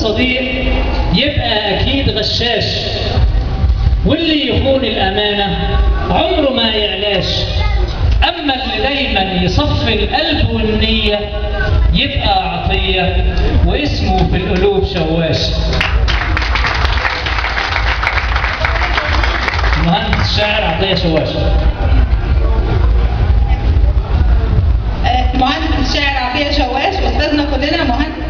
الصديق يبقى أكيد غشاش، واللي يخون الأمانة عمره ما يعلاش. أما اللي دايما يصفي القلب والنية يبقى عطية، واسمه في القلوب شواش. المهندس الشاعر عطية شواش. مهندس الشاعر عطية شواش أستاذنا كلنا، مهندس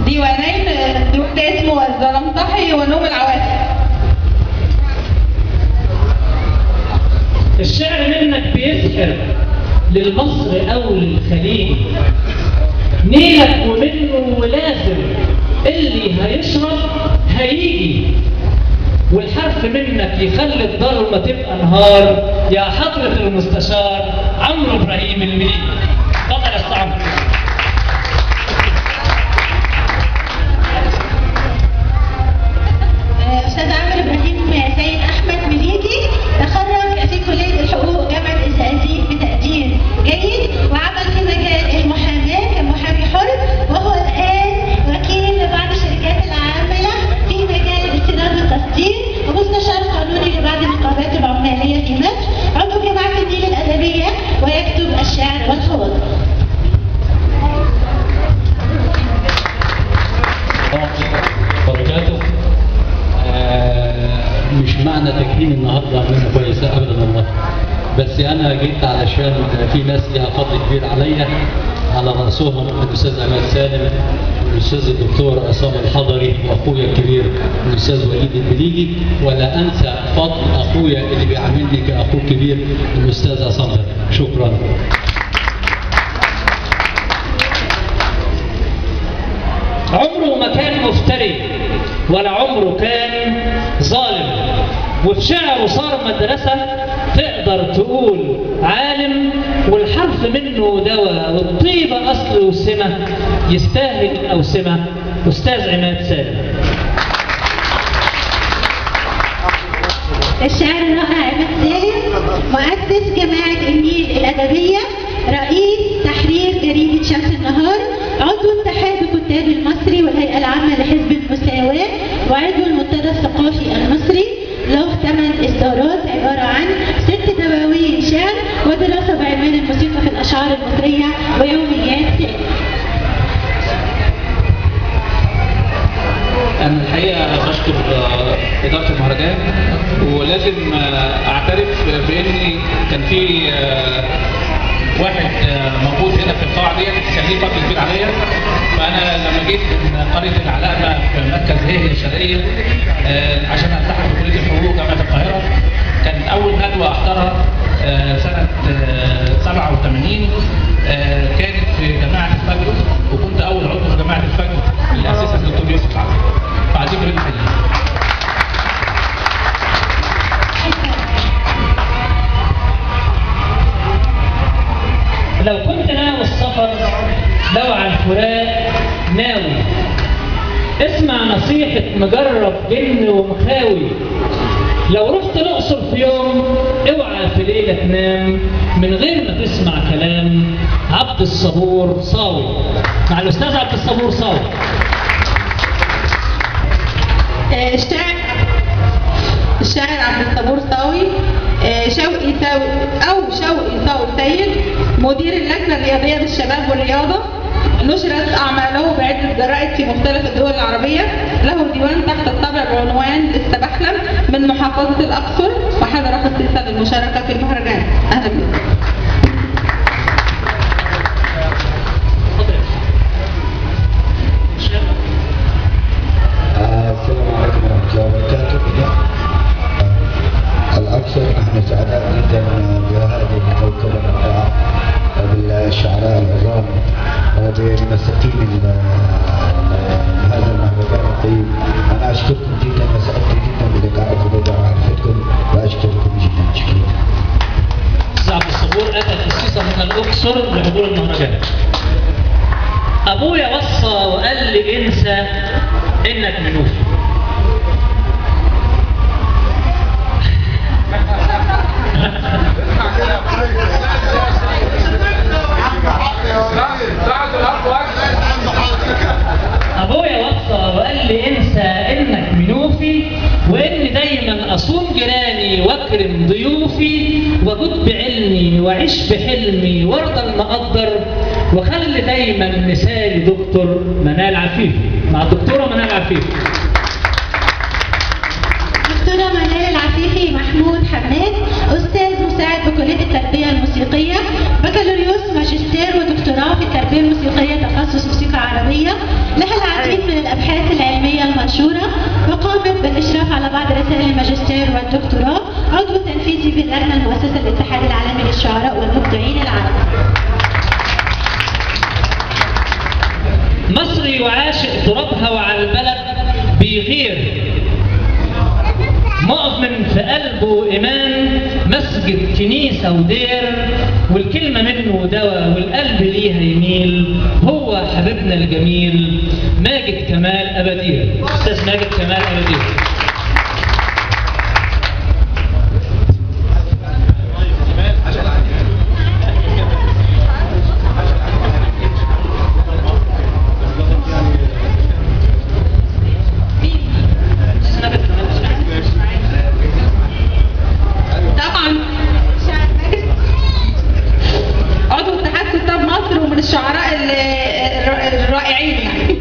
ديوانين، ديوان اسمه الزلمطحي ونوم العوافي. الشعر منك بيسحر للمصر أو للخليج، نيلك ومنه ولازم اللي هيشرب هيجي، والحرف منك يخلي الضلمة تبقى نهار. يا حضرة المستشار عمرو إبراهيم المليجي. اتفضل يا أستاذ عمرو. أستاذ عمرو إبراهيم سيد أحمد مليجي تخرج في كلية الحقوق جامعة الزقازيق بتقدير جيد، وعمل في مجال المحاماة كمحامي حر، وهو الآن وكيل لبعض الشركات العاملة في مجال الاستيراد والتصدير، ومستشار قانوني لبعض النقابات العمالية في مصر، عضو جامعة النيل الأدبية، ويكتب الشعر والخواطر. بركاته. مش معنى تكريم النهارده انه كويسة ابدا والله، بس انا جيت علشان في ناس لها فضل كبير عليا، على راسهم الاستاذ عماد سالم والاستاذ الدكتور عصام الحضري واخويا الكبير الاستاذ وليد المليجي، ولا انسى فضل اخويا اللي بيعاملني كاخوه كبير الاستاذ عصام. شكرا. عمره ما كان مفتري ولا عمره كان ظالم، وفي شعره صار مدرسة تقدر تقول عالم، والحرف منه دواء والطيبة أصل وسمة، يستاهل أوسمة. أستاذ عماد سالم. الشاعر الرائع عماد سالم، مؤسس جماعة النيل الأدبية، رئيس تحرير جريدة شمس النهار، عضو اتحاد الكتاب المصري والهيئة العامة لحزب المساواة، وعضو المنتدى الثقافي المصري. له 8 إصدارات عبارة عن 6 دواوين شعر، ودراسة بعنوان الموسيقى في الأشعار المصرية، ويوميات سالم. أنا الحقيقة بشكر إدارة المهرجان، ولازم أعترف بإني كان في واحد موجود هنا في القاعة ديت كان ليه فضل كبير عليا. فأنا لما جيت من قرية العلقمة في مركز هيه الشرقية عشان ألتحق بكلية الحقوق جامعة القاهرة، كانت أول ندوة أحضرها سنة 87، كانت في جماعة الفجر، وكنت أول عضو في جماعة الفجر اللي أسسها الدكتور يوسف العزيز. فعايزين كلنا حقيقي. لو كنت ناوي السفر لو على الفراق ناوي، اسمع نصيحة مجرب جن ومخاوي. لو رحت الأقصر في يوم اوعى في ليلة تنام من غير ما تسمع كلام عبد الصبور صاوي. مع الأستاذ عبد الصبور صاوي. الشاعر عبد الصبور صاوي، شوقي صاوي أو شوقي صاوي سيد، مدير اللجنة الرياضية للشباب والرياضة، نشرت أعماله بعدة جرائد في مختلف الدول العربية، له ديوان تحت الطبع بعنوان لسه بحلم من محافظة الأقصر، وحضر خصيصا للمشاركة في المهرجان. أهلا بكم. السلام عليكم ورحمة الله وبركاته. الأقصر، نحن سعداء جدا بهذه الكوكبة الرائعة وبالشعراء العظام وبمنسقين هذا المهرجان الطيب. أنا أشكركم جدا وسعدت جدا بلقائكم وبمعرفتكم، وأشكركم جدا. شكرا. أستاذ عبد الصبور أتى خصيصا من الأقصر لحضور المهرجان. أبويا وصى وقال لي انسى إنك منوفي. واعيش بحلمي وارضى المقدر، وخلي دايما مثالي دكتور منال عفيفي. مع الدكتورة منال عفيفي. دكتورة منال العفيفي محمود حماد، أستاذ مساعد بكلية التربية الموسيقية، بكالوريوس ماجستير ودكتوراه في التربية الموسيقية تخصص موسيقى عربية، لها العديد من الأبحاث العلمية المنشورة، وقامت بالإشراف على بعض رسائل الماجستير والدكتوراه، عضو تنفيذي في اللجنة المؤسسة للاتحاد العالمي للشعراء والمبدعين العرب. مصري وعاشق ترابها وعلى البلد بيغير، مؤمن في قلبه إيمان، مسجد كنيسة ودير، والكلمة منه دواء والقلب ليها يميل، هو حبيبنا الجميل ماجد كمال أبادير. أستاذ ماجد كمال أبادير. الرائعين يعني.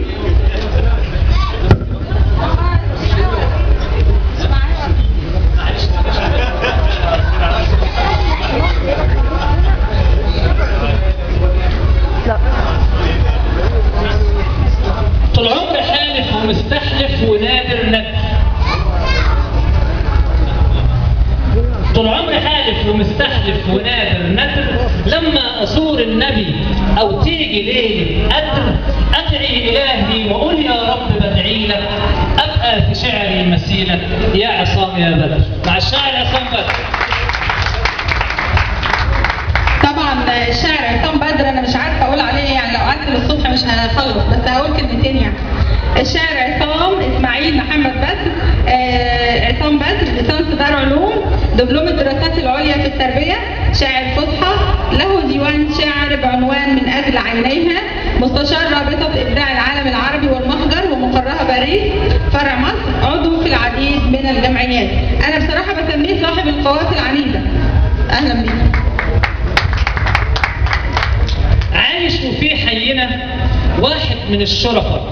طول عمري حالف ومستحلف ونادر ندر، طول عمري حالف ومستحلف ونادر ندر، لما أزور النبي أو تيجي ليلة قدر، أدعي إلهي وأقول يا رب بدعي لك، أبقى في شعري مثيلك يا عصام يا بدر. مع الشاعر عصام بدر. طبعا الشاعر عصام بدر أنا مش عارفة أقول عليه، يعني لو قعدت للصبح مش هخلص، بس هقول كلمتين يعني. الشاعر عصام إسماعيل محمد بدر، عصام بدر ليسانس دار علوم، دبلوم الدراسات العليا في التربية، شاعر فصحى، له ديوان شعر بعنوان من أجل عينيها، مستشار رابطة إبداع العالم العربي والمهجر ومقرها باريس فرع مصر، عضو في العديد من الجمعيات. أنا بصراحة بسميه صاحب القوافل العنيدة. أهلا بيك. عايش وفي حينا واحد من الشرفاء،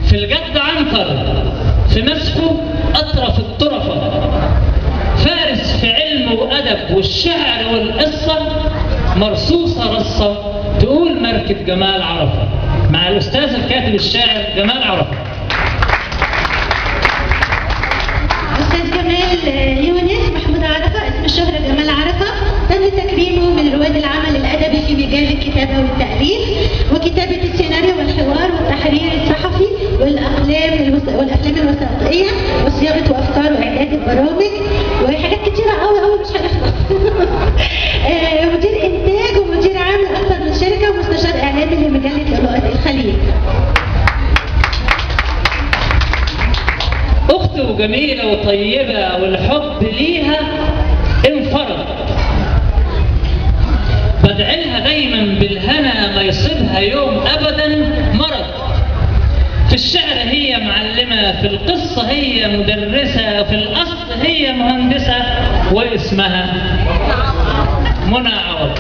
في الجد عنتر، في مسكه أطرف الطرفة، فارس في علم وأدب والشعر والقصة، مرصوصة رصة تقول ماركة جمال عرفة. مع الأستاذ الكاتب الشاعر جمال عرفة. أستاذ جمال يونس محمود عرفة، اسم الشهرة جمال عرفة، تم تكريمه من رواد العمل الأدبي في مجال الكتابة والتأليف وكتابة السيناريو والحوار والتحرير الصحفي والأفلام الوثائقية وصياغة وأفكار وإعداد البرامج وحاجات كتيرة أوي أوي مش هنخلص. مدير إنتاج ومدير عام لأكثر من شركة ومستشار إعلامي لمجلة لؤلؤة الخليج. أخت وجميلة وطيبة والحب ليها انفرد، بدعلها دايما بالهنا ما يصيبها يوم أبدا مرض، في الشعر هي معلمة، في القصة هي مدرسة، في الأصل هي مهندسة، واسمها منى عوض.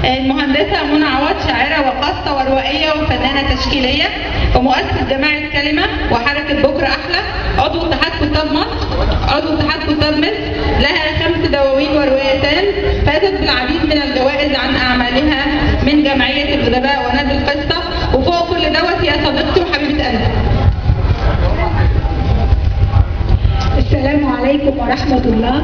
المهندسة منى عوض شاعرة وقاصة وروائية وفنانة تشكيلية ومؤسسة جماعة كلمة وحركة بكرة أحلى، عضو اتحاد كتاب مصر، عضو اتحاد كتاب مصر، لها 5 دواوين وروايتان، فازت بالعديد من الجوائز عن أعمالها من جمعية الأدباء ونادي القصة، وفوق كل دوت هي صديقتي وحبيبة قلبي. السلام عليكم ورحمة الله.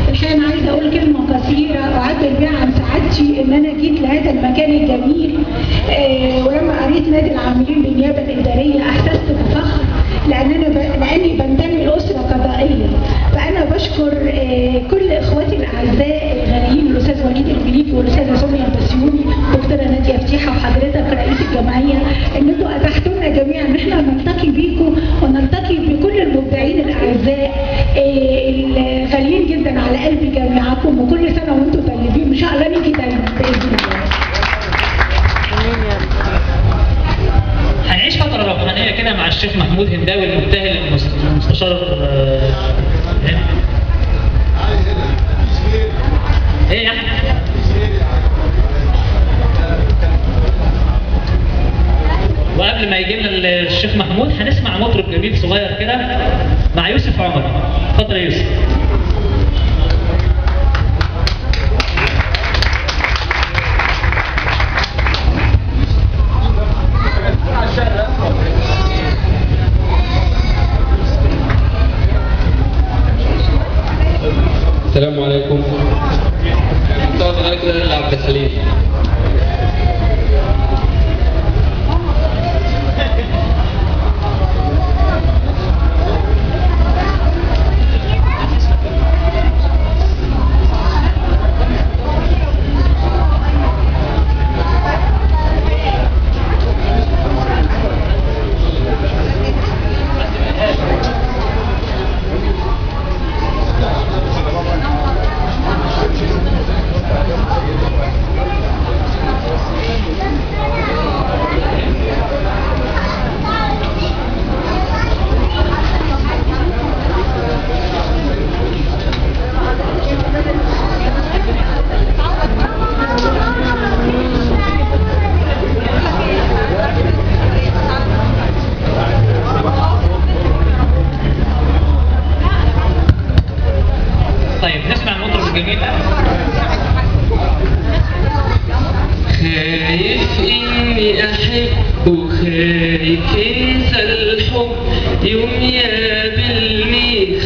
الحقيقة أنا عايزة أقول كلمة قصيرة أعبر بيها عن سعادتي إن أنا جيت لهذا المكان الجميل، ولما قريت نادي العاملين بالنيابة الإدارية أحسست بفخر لأني بنتمي لأسرة قضائية. فأنا بشكر كل إخواتي الأعزاء الغاليين، الأستاذ وليد المليكي والأستاذة سمية البسيوني، دكتورة نادية فتيحة، وحضرتك رئيس الجمعية، إن أنتوا أتحتوا لنا جميعا إن إحنا نلتقي بيكم ونلتقي بكل المبدعين الأعزاء الغاليين جدا على قلب جميعكم، وكل سنة وأنتم طيبين، إن شاء الله نيجي تاني بإذن الله. هنعيش فترة روحانية كده مع الشعر. الشيخ محمود هنداوي المبتهل المستشار. ايه يا احمد؟ وقبل ما يجي لنا الشيخ محمود هنسمع مطرب جميل صغير كده مع يوسف عمر. اتفضل يا يوسف. السلام عليكم. عبد الحليم. طيب نسمع المطرب الجميل. خايف إني أحب وخايف إنسى الحب يوم يقابلني،